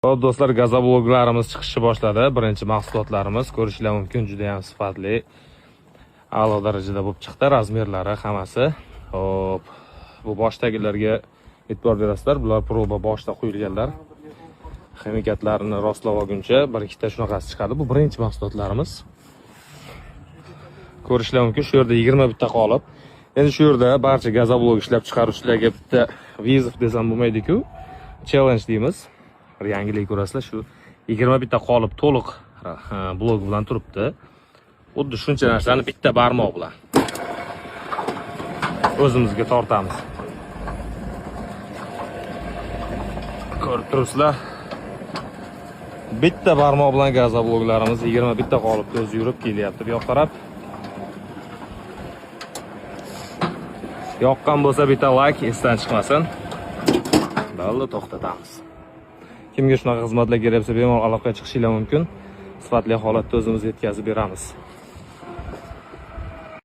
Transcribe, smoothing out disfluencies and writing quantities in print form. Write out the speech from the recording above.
Xo'p, do'stlar, gazobloklarimiz chiqishni boshladi. Birinchi mahsulotlarimiz ko'rishlar mumkin, juda ham sifatli, a'lo darajada bo'lib chiqdi, razmerlari hammasi. Xo'p, bu boshdagilarga e'tibor berasizlar, bular proba boshda quyilganlar. Ximikatlarni rostlab olguncha bir ikkita shunaqasi chiqadi. Bu birinchi mahsulotlarimiz. Ko'rishlar mumkin, shu yerda 20 bitta qolib. Endi shu yerda barcha gazoblok ishlab chiqaruvchilarga bitta вызов desam bo'lmaydi-ku, challenge deymiz. Bir yangilik ko'rasizlar, shu 20 bitta qolib to'liq blok bilan turibdi. Xuddi shuncha narsani bitta barmoq bilan o'zimizga tortamiz. Ko'rib turibsizlar. Bitta barmoq bilan gazobloklarimiz 20 bitta qolibdi, o'zi yurib kelyapti bu yoqqa qarab. Yoqqan bo'lsa bitta like esdan chiqmasin. Bo'ldi, to'xtatamiz. Kimga shunaqa xizmatlar kerak bo'lsa, bemalol aloqaga chiqishinglar mumkin. Sifatli holatda o'zimiz yetkazib beramiz.